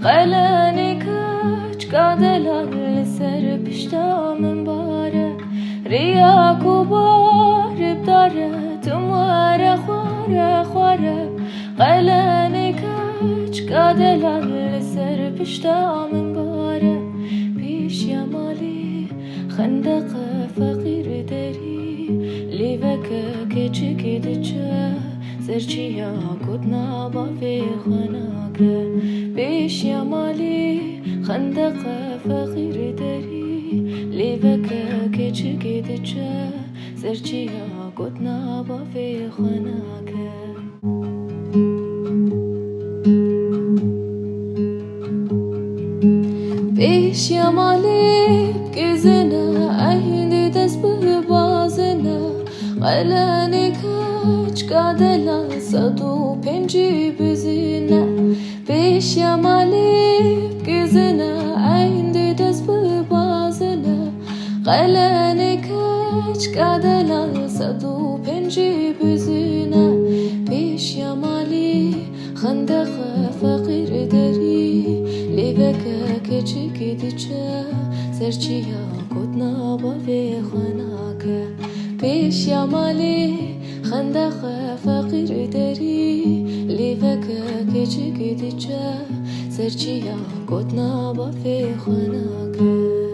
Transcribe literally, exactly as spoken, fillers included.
Qelenê keçika delal li ser pişta min bare, riya ku bar bidare, tim were xware xware. Qelenê keçika delal li ser pişta min bare, pêşiya malê xendeqe feqîr derî, lêveke keçikê diçe, ser çiya gotina bavê xwe nake. Pêşiya malê xendeqe feqîr derî, lêveke keçikê diçe, ser çiya gotina bavê xwe nake. Pêşiya malê bikizine, ey dê dest bibazine, qelenê keçika delal sed û pêncî bizine. Pêşiya malê bikizine, ey dê dest bibazine, qelenê keçika delal sed û pêncî bizine. Pêşiya malê xendeqe feqîr derî, lêveke keçikê diçe, ser çiya gotina bavê xwe nake. Pêşiya malê xendeqe feqîr derî, lêveke keçikê diçe, ser çiya gotina bavê xwe nake.